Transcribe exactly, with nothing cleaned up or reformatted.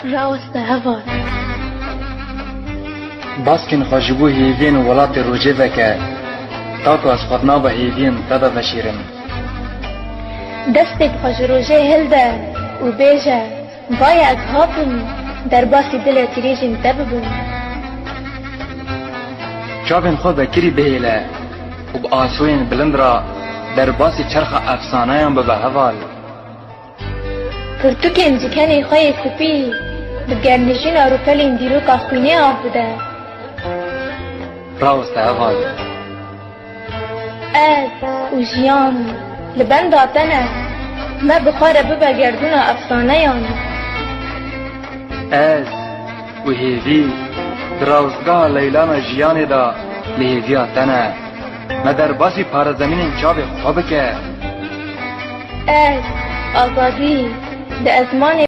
Raweste heval. Baskên xwe ji bo hêviyên welatê rojê veke, ta ku ez xwe di nava hêviyên te de veşêrim. Destê xwe ji rojê hilde û bêje, Vaye ez hatim derbasî dilê tirêjên te bibim. Çavên xwe vekirî bihêle û bi asoyên bilind re derbasî çerxa efsaneyan bibe heval. Pirtûkên cikenê xwe yê spî bi gernijîna rûpelên dîroka xwînê av bide. Raweste heval. Ez û jiyan li benda te ne, me bi xwe re bibe gerdûna efsaneyan. Ez û hêvî di rawestgeha leylana jiyanê de li hêviya te ne. Me derbasî parezemînên çavê xwe bike. Ez, azadî, di ezmanê